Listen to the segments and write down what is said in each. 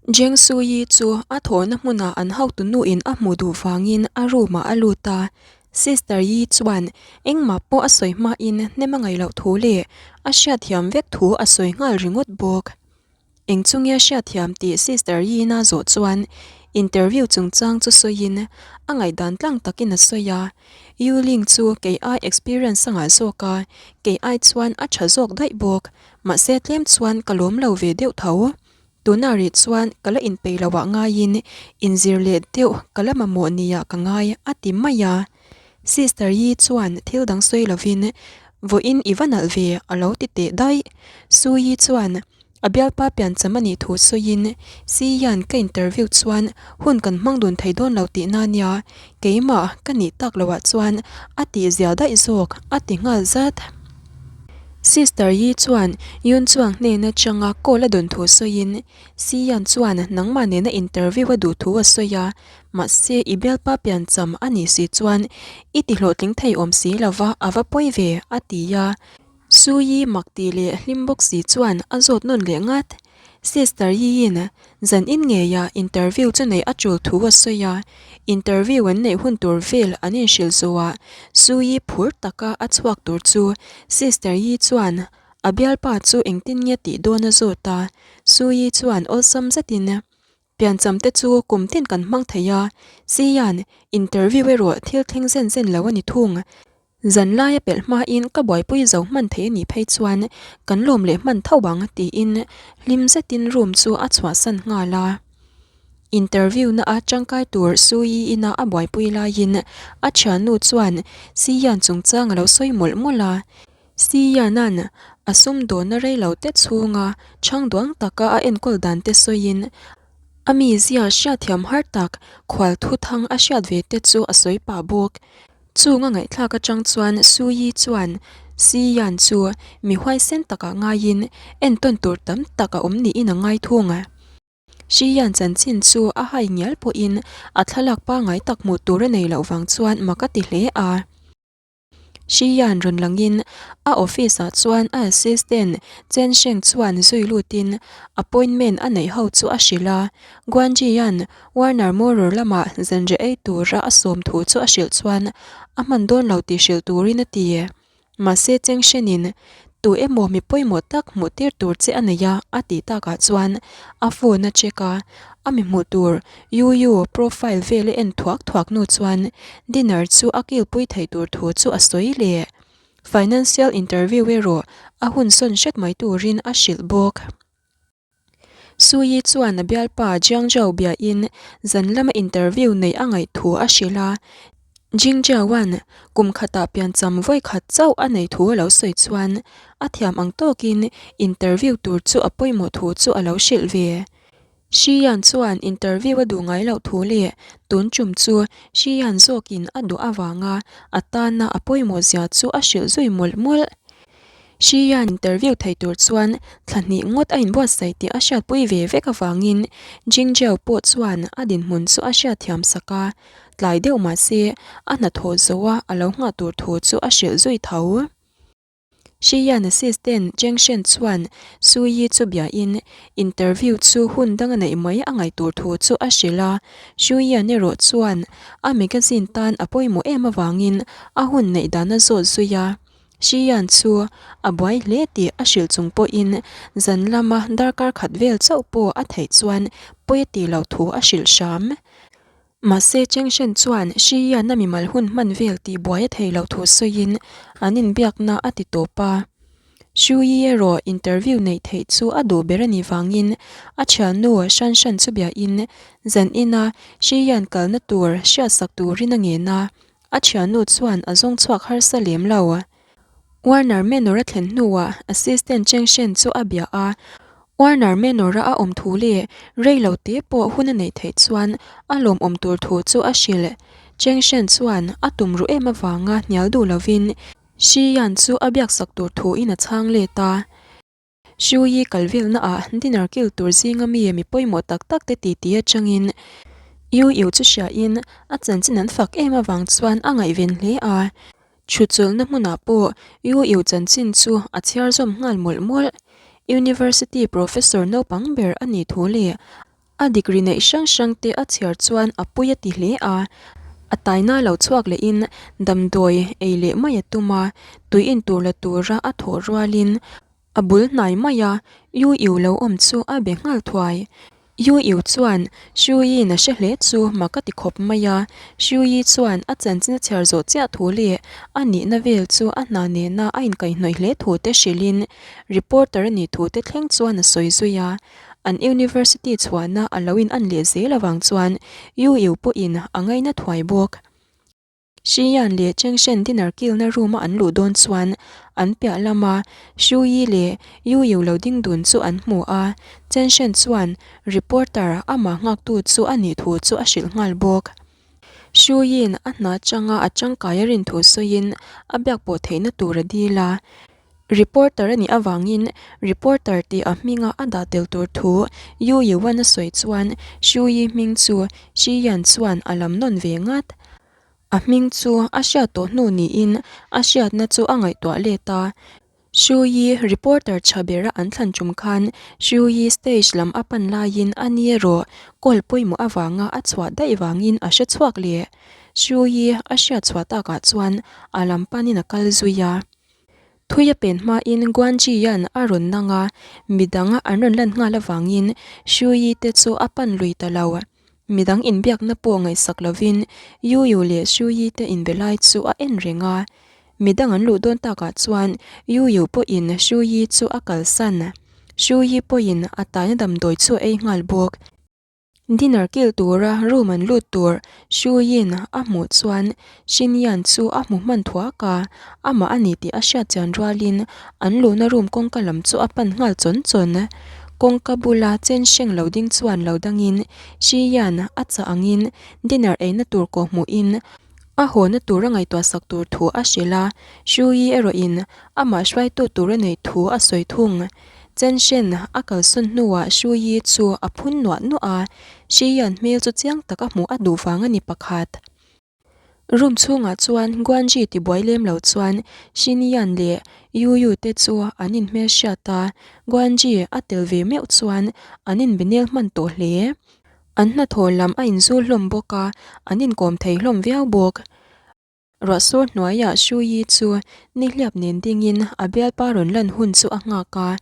Jeng Sui-i chu a thawhna hmunah an hotu nuin a hmuh duh vangin a room-ah a lut a. Sister Yi chuan engmah pawh a sawi hmain hnem a ngaih loh thu leh a hriatthiam vek thu a sawi nghal ringawt bawk. Eng chu nge a hriatthiam tih Sister Yi-na zawh chuan interview chungchang chu sawiin a ngaihdan tlang takin a sawi a. Yu Ling chu kei ai experience a ngah zawk a, kei ai chuan a tha zawk daih bawk. Mahse tlem chuan ka lawm lo ve deuh tho. Tuna rih chuan ka la inpeih loh ah ngaiin inzir leh deuh ka la mamawh nia ka ngai a ti mai a. Sister Yi chuan thil dang sawi lovin vawiin i va nalh ve a lo ti teh daih. Su Yi chuan a bialpa piancham a nih thu sawiin Si Yan ka interview chuan hun kan hmang dun thei dawn lo tihna nia keimah ka nih tak loh ah chuan a tihzia daih zawk a ti nghal zat. Sister Yi chuan Yun Chuang hnen atanga call a dawn thu sawiin Si Yan chuan nangmah nena interview a duh thu a sawi a, mahse i bialpa piancham a nih si chuan i ti hlawhtling thei awm si lova a va pawi ve a ti a. Su Yi mak tih leh hlim bawk si chuan a zawt nawn leh ngat. Sister Yiin zan in ngeia interview chu neih a tul thu a sawi a, interview an neih hun tur vel an inhrilh zawhah Su Yi phur taka a chhuak tur chu Sister Yi chuan a bialpa chu engtin nge tih dawn a zawt a, Su Yi chuan awlsam zetin piancham te chu kum tin kan hmang thei a, Sian interview erawh thil thleng zen zen lo a ni thung. Zan laia pelh hmain ka buaipui zo hman thei a nih phei chuan kan lawm leh hman tho ang tiin hlim zetin room chu a chhuahsan nghal a. Interview na a tangkai tur Sui ina a buaipui laiin a thiannu chuan Siyan chungchang a lo sawi mawlh mawlh a. Siyanan a sumdawnna reilo te chhunga chhang duang taka a enkawl dan te sawiin a mizia hriatthiam har tak khual thuthang a hriat ve te chu a sawi pah bawk. Chung a ngaihthlak atang chuan Su Yi chuan Si Yan chu mi huaisen takah ngaiin entawn tur tam tak a awm niin a ngai thung. Si Yan chanchin chu a hai ngial pawhin a thlalak pangngai tak hmuh tur a nei loh vang chuan mak a ti hle a. Si Yan rawn langin a office ah chuan a assistant Chen Sheng chuan zui lutin appointment a neih ho chu a hrilh a. Guan Ji-a'n Warner Moror lamah zanriah ei tura a sawm thu chu a hrilh chuan a hman dawn lo tih hrilh turin a ti. Mahse cheng hrenin tu emaw mi pawimawh tak hmuh tir tur che a nei a a tih takah chuan a phone a check a, a mi hmuh tur Yu Yu profile vel a en thuak thuak hnu chuan dinner chu a kilpui theih tur thu chu a sawi leh. Financial interview erawh a hun sawn hret mai turin a hrilh bawk. Suyi chuan a bialpa Jiang Zhao biain zan lama interview neih a ngaih thu a hrilh a. Jing Zhaoan kum khatah piancham vawi khat chauh a neih thu a lo sawi chuan a thiam ang tawkin interview tur chu a pawimawh thu chu a lo hrilh ve. Shi Yan chuan interview a duh ngai loh thu leh tun tum chu Shi Yan zawkin a duh avanga a tana a pawimawh zia chu a hrilh zui mawlh mawlh. Xian interview thei tur chuan thla hnih ngawt a inbuatsaih tih a hriatpui ve vek avangin Jingjiao pawh chuan a dinhmun chu a hriatthiam sak a, tlai deuh mah se a hnathawh zoa a lo nghah tur thu chu a hrilh zui tho. Xian assistant Cheng Shen chuan Su Yi chu biain interview chu hun dang a neih mai a ngaih tur thu chu a hrilh a, Xu Yan erawh chuan a magazine tan a pawimawh em avangin a hun neih dan a zawt zui a. Xian chu a buai hle tih a hrilh chung pawhin zan lama darkar khat vel chauh pawh a theih chuan pawi a tih loh thu a hrilh hram. Mahse Cheng Shen chuan Xian a mimal hun hman vel tih buai a theih loh thu sawiin an inbiakna a ti tawp a. Xu Yi erawh interview neih theih chu a duh ber a nih vangin a thiannu Shan Shan chu biahin zan ina Xian kalna tur hriatsak turin a ngen a. A thiannu chuan a zawng chhuak harsa lem lo. Warner Manor a thlen hnuah Assistant Cheng Shen chu a bia a, Warner Manor-a a awm thu leh rei lo te pawh hun a neih theih chuan a lawmawm tur thu chu a hrilh. Cheng Shen chuan a tum ruh em avanga hnial duh lovin Shi Yan chu a biaksak tur thuin a chhang let a. Shui kal velna ah dinner kil tur zinga mi mi pawimawh tak tak te titi atangin Yu Yu chu hria in a chanchin an fak em avang chuan a ngaihven hle a. Thutchawlhna hmunah pawh Yu Yu chanchin chu a chhiar zawm nghal mawlh mawlh. University professor naupang ber a nih thu leh. A degree neih hrang hrang te a chhiar chuan a pui a ti hle a, a taina lo chhuak lehin damdawi ei leh mai a tum a, tui intur la tura a thawh rualin a bul hnai mai a, Yu Yu lo awm chu a be nghal thuai. Yu Yu chuan Shuiin a hre hle chu mak a ti khawp mai a, Shuii chuan a chanchin a chhiar zawh chiah thu leh a nihna vel chu a hna nena a inkaihhnawih hle thu te hrilhin reporter a nih thu te thleng chuan a sawi zui a. An university chhuahna a lo in an leh zel avang chuan Yu Yu pawhin a ngaina thuai bawk. Xiyan leh Chengshen dinner kilna room a an luh dawn chuan an piah lama Xu Yi leh Yu Yu lo ding dun chu an hmu a, Chenshen chuan reporter amah nghaktu chu a nih thu chu a hrilh nghal bawk. Xu Yi'n a hna atanga a tangkai a rin thu sawiin a biak pawh theihna tur a dil a, reporter a nih avangin reporter tih a hminga a dah tel tur thu Yu Yuan a sawi chuan Xu Yi hming chu Xi Yan chuan a lam nawn ve ngat. A hming chu a hriat tawh hnu niin a hriatna chu a ngaihtuah let a. Xu Yi reporter tha bera an thlan tum khan Xu Yi stage lam a pan laiin a ni erawh call pawimawh avanga a chhuah daih vangin a hre chhuak leh. Xu Yi a hriat chhuah takah chuan a lam panin a kal zui a. Thui a pen hmain Guanji-a'n a rawn nang a, midang an rawn lan nghal avangin Xu Yi te chu a pan lui ta lo. Midang inbiakna pawh ngaihsak lovin Yu Yu leh Xu Yi te inbe lai chu a en reng a. Midang an luh dawn takah chuan Yu Yu pawhin Xu Yi chu a kalsan. Xu Yi pawhin a taina damdawi chu a ei nghal bawk. Dinner kil tura room an lut tur Shuiin a hmuh chuan Shinyan chu a hmu hman thuak a, amah a ni tih a hriat chian rualin an luhna room kawngka lam chu a pan nghal chawn chawn. Kawngka bula chen hreng lo ding chuan lo dangin Shiyan a chah angin dinner eina tur kawh hmuhin A hawna tur a ngaihtuah sak tur thu a hrilh a, Shuyi erawhin amah hruaitu tur a neih thu a sawi thung. Chen Shen a kalsawn hnuah Shuyi chu a phun nuah nuah a, Shiyan hmel chu chiang tak a hmuh a duh vang a ni pakhat. Room chhungah chuan Guanji tibuai lem lo chuan Shinian leh Yu Yu te chu an inhmelhriat a, Guanji a tel ve meuh chuan an inbenel hman tawh hle. An hnathawh lam a inzul hlawm bawk a, an inkawm thei hlawm viau bawk. Ruahsur hnuaiah Shuyi chu nihliap nen dingin a bialpa rawn lan hun chu a nghak a.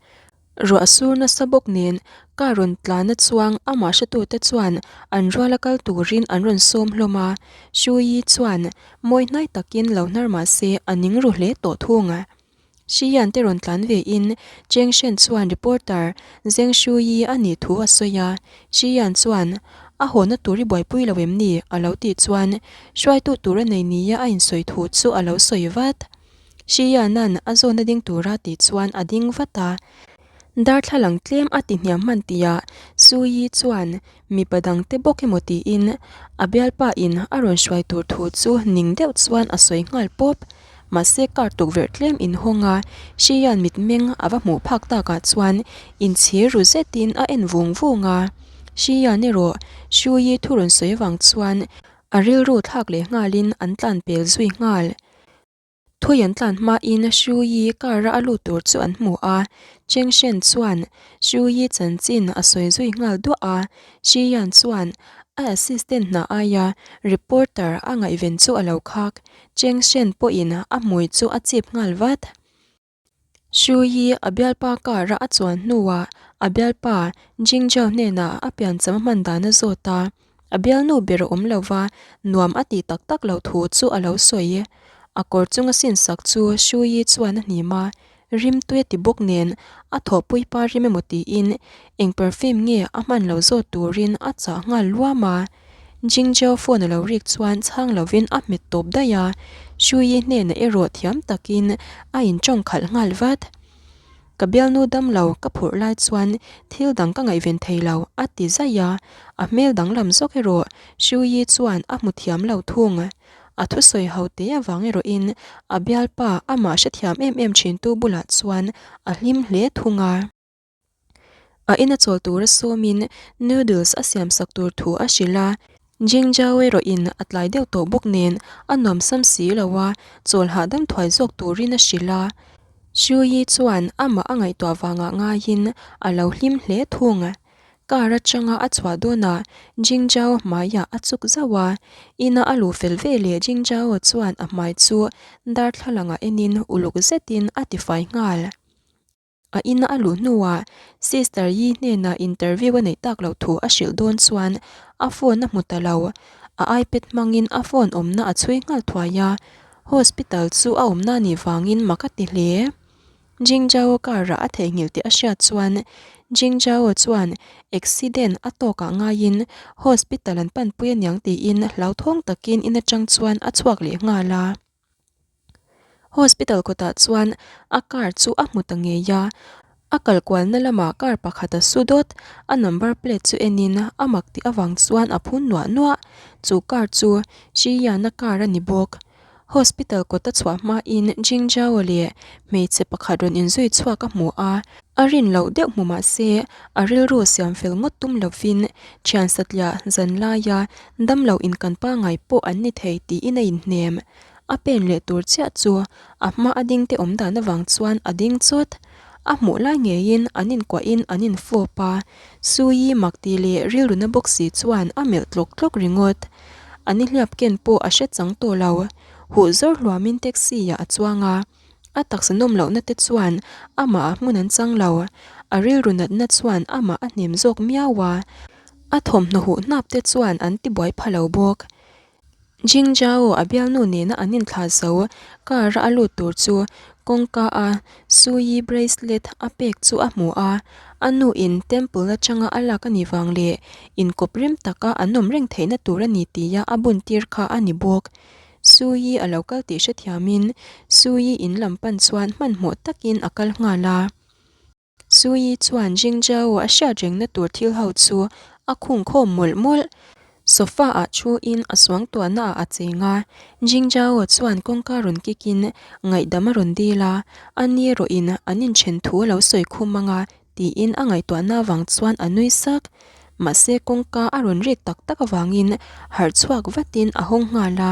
Ruahsur nasa bawk nen car rawn tlana chuang amah hretute chuan an ruala kal turin an rawn sawm hlawm a. Shuyi chuan mawi hnai takin lo hnar mah se a ning ru hle tawh thung. Xiyan te rawn tlan ve in Cheng Shen chuan reporter Zeng Shuyi a nih thu a sawi a, Xiyan chuan a hawna tur i buaipui lo em ni? a lo tih chuan hruaitu tur a nei nia a insawi thu chu a lo sawi vat. Xiyan-a'n a zawna ding tura tih chuan a ding vat a, darthlalang tlem a ti hniam hman tihah Shuyi chuan Mipa dangte bawk emaw tiin a bialpa in a rawn hruai tur thu chu ning deuh chuan a sawi nghal pawp. Mahse car tukverh tlem in hawng a, Shiyan mitmeng a va hmuh phak takah chuan inchhir ru zetin a en vung vung a. Shiyan erawh Shuyi thu rawn sawi avang chuan a rilru thlak leh nghalin an tlan pel zui nghal. Thui an tlan hmain Shuyi car a a lut tur chu an hmu a, Cheng Shen chuan Shuyi chanchin a sawi zui nghal duah a, Shi Yan chuan a assistant hna aia reporter a ngaihven chu a lo khak, Cheng Shen pawhin a hmui chu a chip nghal vat. Shuyi a bialpa car a a chuan hnuah a bialpa Jing Zhao hnenah a piancham a hman dan a zawt a. A bialnu ber a awm lo va, nuam a tih tak tak loh thu chu a lo sawi. A kawr chunga sin sak chu Shuyi chuan a hnim a, rim tui a ti bawk nen a thawhpui pa rim emaw tiin eng perfume nge a hman lo zawt turin a chah nghal luam a. Jingzhou phone a lo rik chuan chhang lovin a hmet tawp daih a, Shuyi hnenah erawh thiam takin a intawng khalh nghal vat. Ka bialnu damlo ka phurh lai chuan thil dang ka ngaihven thei lo, a ti zaih a. A hmel danglam zawk erawh Shuyi chuan a hmu thiam lo thung. A thusawi ho te avang erawhin a bialpa amah hrethiam em em thintu bulah chuan a hlim hle thung a. A ina chawl tura sawmin noodles a siamsak tur thu a hrilh a. Jingzhao erawhin a tlai deuh tawh bawk nen a nuam sam si lo a, chawl hahdam thuai zawk turin a hrilh a. Shuyi chuan amah a ngaihtuah vangah ngaiin a lo hlim hle thung. Car atanga a chhuah dawnah Jingjao hmaiah a chuk zauh a, ina a luh fel ve leh Jingjao chuan a hmai chu darthlalangah enin uluk zetin a tifai nghal. A ina a luh hnuah Sister Yi hnenah interview a neih tak loh thu a hrilh dawn chuan a phone a hmu ta lo. A iPad hmangin a phone awmna a chhui nghal thuai a, hospital chu a awmna nih vangin mak a ti hle. Jingjao car-ah a theihnghilh tih a hriat chuan Jingjao chuan accident a tawkah ngaiin hospital an panpui aniang tiin hlauthawng takin in atang chuan a chhuak leh nghal a. Hospital kawtah chuan a car chu a hmu ta ngei a, a kal kualna lamah car pakhat a su dawt, a number plate chu enin a mak tih avang chuan a phun nuah nuah, chu car chu Shiyan-a car a ni bawk. Hospital kawt a chhuah hmain Jingjao leh hmeichhe pakhat rawn inzui chhuak a hmu a, a rin loh deuh hmu mah se a rilru siam fel ngawt tum lovin thian satliah zan laia damlo inkan pangai pawh an ni thei tiin a inhnem. A pen leh tur chiah chu a hma a ding te awm dan avang chuan a ding chawt. A hmuh lai ngeiin an inkuahin an infawp a, Suyi mak tih leh rilru na bawk si chuan a melh tlawk tlawk ringawt. A nihliap ken pawh a hre chang tawh lo. Huh zawr hluamin taxi ah a chuang a, a taksa nawm lohna te chuan amah ah hmun an chang lo. A rilru natna chuan amah a hnem zawk miau a, a thawmhnaw huh hnap te chuan an tibuai pha lo bawk. Jingjao a bialnu nena an inthlah zo car a lut tur chu kawngka a Suyi bracelet a pek chu a hmu a, a nu in temple atanga a lak a nih vang leh inkawp rem taka an awm reng theihna tur a ni tia a bun tir kha a ni bawk. Suyi a lo kal tih hrethiamin Suyi in lam pan chuan hmanhmawh takin a kal nghal a. Suyi chuan Jingjao a hriat rengna tur thil ho chu a khung khawm mawlh mawlh. Sofa ah thu in a suangtuahna ah a cheng a, Jingjao chuan kawngka rawn kik in ngaihdam a rawn dil a, a ni erawh in an inthen thu a lo sawi khum ang a tiin a ngaihtuahna avang chuan a nui sak. Mahse kawngka a rawn rik tak tak avangin harh chhuak vatin a hawng nghal a.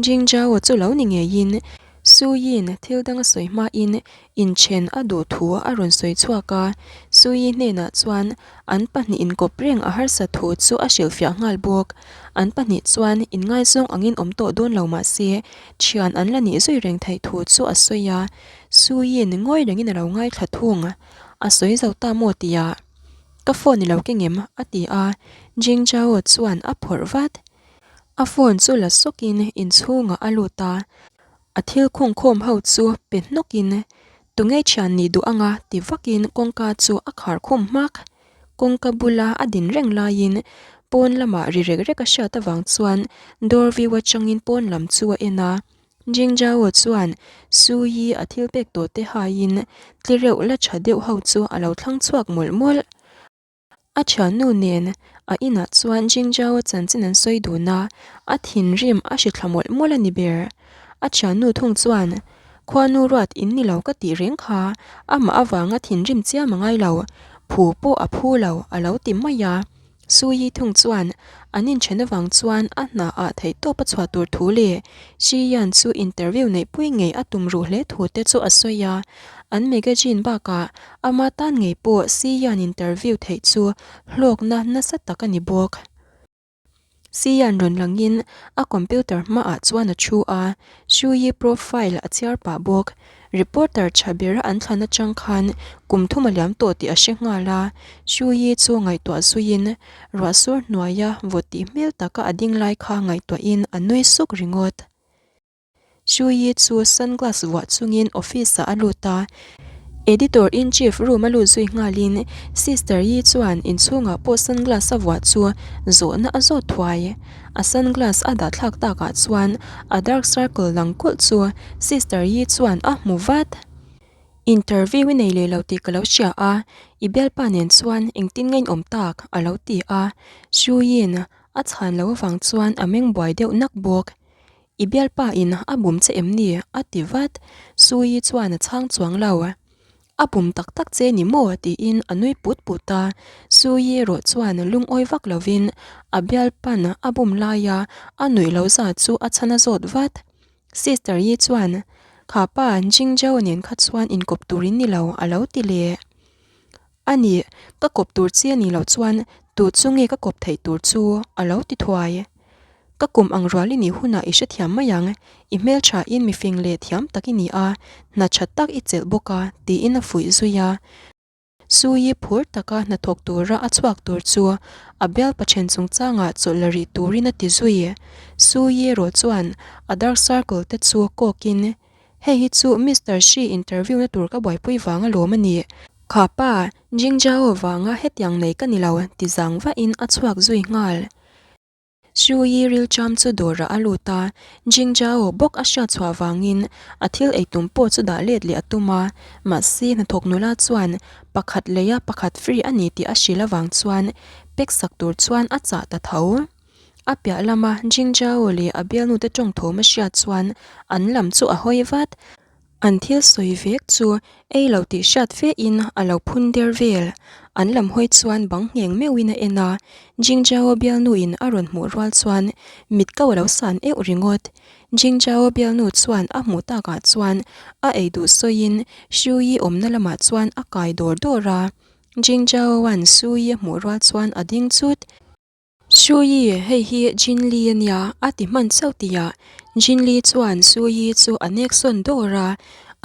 Jingjao chu lo ni ngeiin Suyi'n thil dang a sawi hmain Inchen a duh thu a rawn sawi chhuak a, Suyi hnenah chuan an pahnih inkawp reng a harsa thu chu a hrilhfiah nghal bawk. An pahnih chuan inngaizawng angin awm tawh dawn lo mah se, thian an la nih zui reng theih thu chu a sawi a, Suyi'n ngawi rengin a lo ngaithla thung. A sawi zo ta maw tia? Ka phone i lo keng em? a ti a, Jing Zhao chuan a phawrh vat. A phone chu la sawkin inchhungah a lut a. A thil khungkhawm ho chu pe hnawkin tunge thian nih duh anga ti vakin kawngka chu a khar khum hmak. Kawngka bula a din reng laiin pawn lamah ri rek rek a hriat avang chuan door view atangin pawn lam chu a en a. Jingjao chuan Suyi a thil pek tawh te haiin tlereuh la tha deuh ho chu a lo thlang chhuak mawlh mawlh. A thiannu nen a inah chuan Jingjao chanchin an sawi dun a, a thinrim a hri thla mawlh mawlh a ni ber. A thiannu thung chuan, Khuanu ruat in ni lo ka tih reng kha, amah avanga thinrim chiam a ngai lo, phu pawh a phu lo a lo ti mai a. Suyi thung chuan an inthen avang chuan a hna ah theihtawp a chhuah tur thu leh Shi Yan chu interview neihpui ngei a tum ruh hle thu te chu a sawi a. An magazine bakah Ama tan ngei pawh Sian interview theih chu hlawkna nasa tak a ni bawk. Sian rawn langin a computer hmaah chuan a thu a, Shuyi profile a chhiar pah bawk. Reporter tha bera an thlan atang khan kum thum a liam tawh tih a hre nghal a, Shuyi chu ngaihtuah zuiin ruahsur hnuaia vawt tih hmel taka a ding lai kha ngaihtuahin a nui suk ringawt. Shuyi chu sunglass vuah chungin office ah a lut a, Editor in chief room a lut zui nghalin Sister Yi chuan inchhungah pawh sunglass a vuah chu zawhna a zawt thuai. A sunglass a dah thlak takah chuan a dark circle lang kulh chu Sister Yi chuan a hmu vat. Interview i nei leh lo tih ka lo hria a, i bialpa nen chuan engtin nge in awm tak? a lo ti a, Shuyi'n a chhan loh avang chuan a meng buai deuh nak bawk. I bialpa in a bum che em ni? a ti vat. Suyi chuan a chhang chuang lo. A bum tak tak che ni maw? tiin a nui put put a. Suyi erawh chuan lungawi vak lovin a bialpan a bum laia a nuih lo za chu a chhan a zawt vat. Sister Yi chuan, Kha pa Jingzhou nen kha chuan inkawp tur in ni lo, a lo ti leh. A nih, ka kawp tur chi a nih loh chuan tu chu nge ka kawp theih tur chu? a lo ti thuai. Ka kum ang rual i nih hunah i hrethiam mai ang, i hmelthain mi fing leh thiam tak i ni a, hna tha tak i chelh bawk a, tiin a fuih zui a. Suii phur taka hnathawk tura a chhuak tur chu a bialpa then chungchangah chawlh la rih turin a ti zui. Suii erawh chuan a dark circle te chu kawkin, Hei hi chu Mister Shi interview na tur ka buaipui vang alawm a ni. Kha pa, Jingjao vanga hetiang nei ka ni lo, ti zang vahin a chhuak zui nghal. Shuyi rilṭam chu dawrah a lut a, Jingjao bawk a hriat chhuah vangin a thil ei tum pawh chu dah let leh a tum a, mahse hnathawk nula chuan pakhat leia pakhat free a ni tih a hrilh avang chuan pack sak tur chuan a chah ta tho. A piah lama Jingjao leh a bialnute tawng thawm a hriat chuan an lam chu a hawi vat. An thil sawi vek chu ei lo tih hriat fe in a lo phun der vel. An lam hawi chuan bang ngheng meuhin a en a, Jingjao bialnu in a rawn hmuh rual chuan mit ko a lo san euh ringawt. Jingjao bialnu chuan a hmuh takah chuan a ei duh sawiin Shuyi awmna lamah chuan a kai dawr dawr a. Jingjaoan Shuyi a hmuh rual chuan a ding chut. Shuyi, hei hi Jin Li a nia, a ti hman chauh tihah Jin Li chuan Shuyi chu a nek sawn dawr a,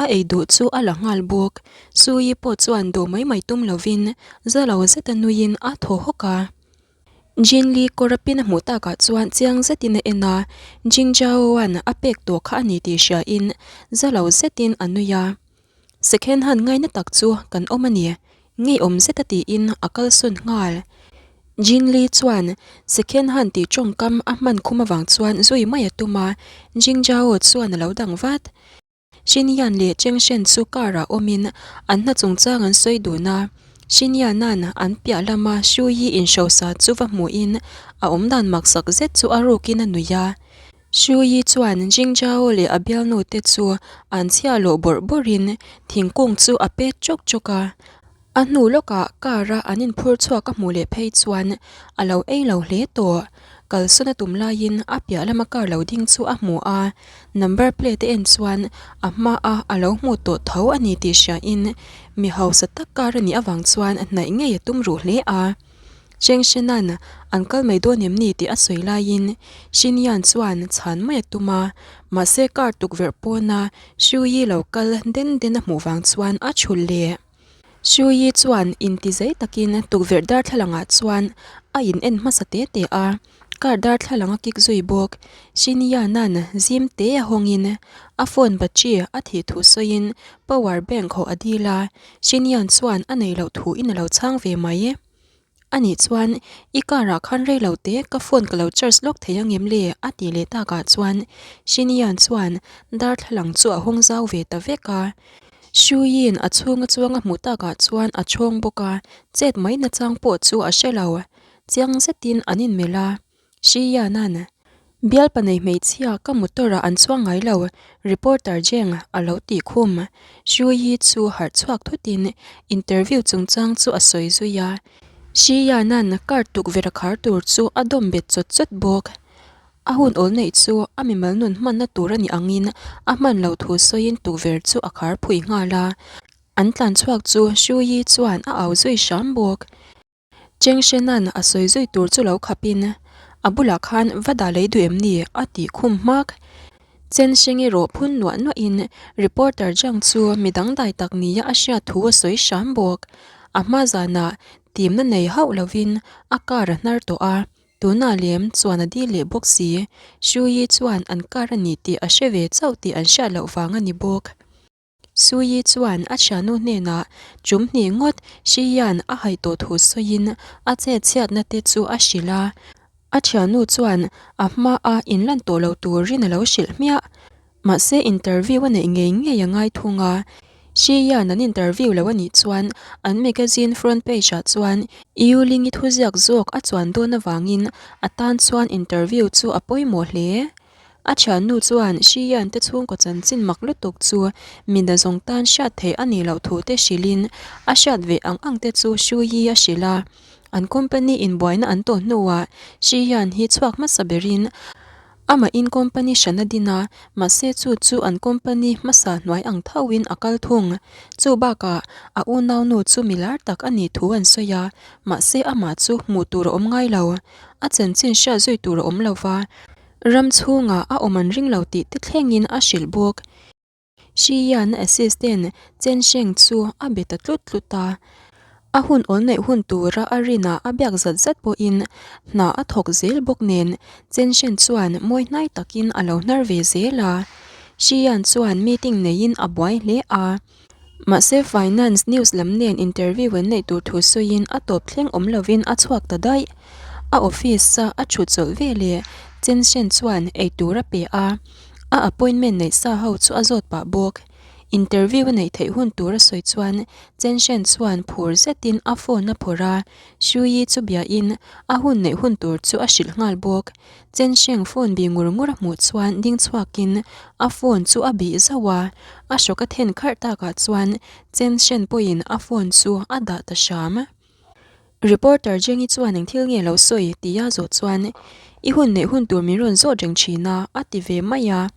a ei duh chu a la nghal bawk. Shuyi pawh chuan duh mai mai tum lovin za lo zeta nuiin a thaw hawk a. Jin Li kawr a pin a hmuh takah chuan chiang zetin a en a, Jing Zhaoan a pek tawh kha a ni tih hriain za lo zetin a nui a. Second hand ngaina tak chu kan awm a ni, ngeiawm zeta tiin a kalsawn nghal. Jin Li chuan second hand tih tawngkam a hman khum avang chuan zui mai a tum a, Jing Zhao chuan a lo dang vat. Shin Yan leh Cheng Shen chu car ah awmin an hna chungchang an sawi dun a, Shin Yan-a'n an piah lama Shu Yi inhrosa chu va hmuhin a awmdan maksak zet chu a rukin a nuih a. Shuyi chuan Jingjao leh a bialnu te chu an chhiah loh bawrh bawrhin thingkung chu a pet chawk chawk a. A hnu lawkah car a an inphur chhuak a hmuh leh phei chuan a lo ei lo hle tawh. Kalsawn a tum laiin a piah lama car lo ding chu a hmu a, number plate a en chuan a hmaa a lo hmuh tawh tho a ni tih hriain mi hausa tak car a nih avang chuan hnaih ngei a tum ruh hle a. Cheng Shenan an kal mai dawn em ni tih a sawi laiin Shin Yan chuan chhan mai a tum a, mahse car tukverh pawna Shu Yi lo kal den den a hmuh vang chuan a chhulh leh. Shu Yi chuan inti zei takin tukverh darthlalangah chuan a in en hmasa te te a, car darthlalang a kik zui bawk. Shin Yan-a'n zim te a hawngin a phone battery a thih thu sawiin power bank hawh a dil a, Shin Yan chuan a nei loh thuin a lo chhang ve mai. A nih chuan, I car ah khan rei lo te ka phone ka lo charge lawk thei ang em le? a tih leh takah chuan Shinian chuan darthlalang chu a hawng zau ve ta vek a. Shuiin a chhunga chuang a hmuh takah chuan a chhawng bawk a, chet mai nachang pawh chu a hre lo. Chiang zetin an inmelh a. Shiyanan, Bialpa nei hmeichhia ka motor ah an chuang ngai lo, reporter Jeng a lo tih khum. Shuyi chu harh chhuak thutin interview chungchang chu a sawi zui a. Shiyanan car tukverh a khar tur chu a dawm bet chawt chawt bawk. A hun awl neih chu a mimal nun hmanna tur a nih angin a hman loh thu sawiin tukverh chu a khar phui nghal a. An tlan chhuak chu Shuyi chuan a au zui hram bawk. Cheng Shenan a sawi zui tur chu lo khapin, A bulah khan va dah lei duh em ni? a tih khum hmak. Chen Sheng erawh phun nuah nuahin reporter Zhang chu mi dangdai tak nia a hriat thu a sawi hram bawk. A hma zanah timna nei hauh lovin a car a hnar tawh a, tunah lem chuan a dil leh bawk si. Shu Yi chuan an car a ni tih a hre ve chauh tih an hriat loh vang a ni bawk. Suyi chuan a thiannu hnenah chum hnih ngawt Shiyan a haih tawh thu sawiin a chet chhiatna te chu a hrilh a. A thiannu chuan a hmaa inlan tawh lo turin a lo hrilh hmiah. Mahse interview a neih ngei ngei a ngai thung a. Shiyan an interview lo a nih chuan an magazine front page ah chuan Yuling-i thuziak zawk a chuan dawn avangin a tan chuan interview chu a pawimawh hle. A thiannu chuan Shiyan te chhungkaw chanchin mak lutuk chu mina zawng tan hriat theih a nih loh thu te hrilhin a hriat ve ang ang te chu Shuyi a hrilh a. An company in buaina an tawh hnuah Shiyan hi chhuak hmasa berin Amahin company hran a din a, mahse chu chu an company hmasa hnuai ang thoin a kal thung. Chu bakah a unaunu chu mi lar tak a nih thu an sawi a, mahse amah chu hmuh tur a awm ngai lo. A chanchin hriat zui tur a awm lo va, ram chhungah a awm an ring lo tih te thlengin a hrilh bawk. Xiyan assistant Chen Sheng chu a be ta tlut tlut a. A hun awl neih hun tura a rinah a biak zat zat pawhin hna a thawk zel bawk nen Chen Sheng chuan mawi hnai takin a lo hnar ve zel a. Xiyan chuan meeting neiin a buai hle a. Mahse finance news lam nen interview an neih tur thu sawiin a tawp thleng awm lovin a chhuak ta daih. A office-a a thut chawlh veleh Chen Sheng chuan eitur a pe a. A appointment neih sa ho chu a zawt pah bawk. Interview a neih theih hun tur a sawi chuan Chen Shen chuan phur zetin a phone a phawrh a, Xu Yi chu biain a hun neih hun tur chu a hrilh nghal bawk. Chen Sheng phone bih ngur ngur a hmuh chuan ding chhuakin a phone chu a bih zauh a, a hrawk a then kharh takah chuan Chen Shen pawhin a phone chu a dah ta hram. Reporter Jengi chuan eng thil nge lo sawi tih a zawh chuan I hun neih hun tur min rawn zawt reng thin a, a ti ve mai a.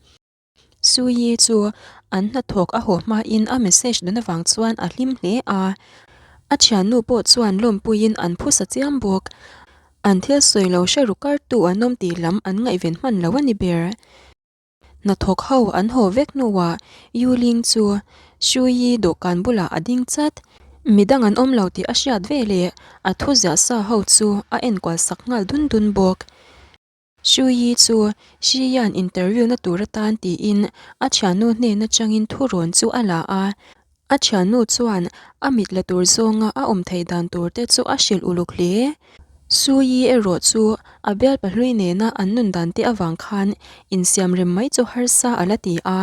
Suyi chu an hnathawk a haw hmain a message dawn avang chuan a hlim hle a. A thiannu pawh chuan lawmpuiin an phusa chiam bawk. An thil sawi lo hre ru kartu an awm tih lam an ngaihven hman lo a ni ber. Hnathawk ho an haw vek hnuah Yu Ling chu Shu Yi dawhkan bulah a ding chat. Midang an awm lo tih a hriat veleh a thu ziah sa ho chu a enkual sak nghal dun dun bawk. Shu Yi chu Shi Yan interview na tur atan tiin a thiannu hnen atangin thurawn chu a la a. A thiannu chuan a mit la tur zawnga a awm theih dan tur te chu a hrilh uluk hle. Suyi erawh chu a bial pahlui nena an nun dan te avang khan insiam rem mai chu harsa a la ti a.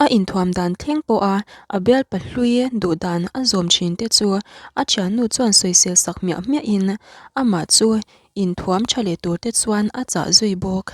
A inthuam dan thleng pawha a bial pahlui duh dan a zawm thin te chu a thiannu chuan sawisel sak hmiah hmiahin amah chu inthuam tha leh tur te chuan a chah zui bawk.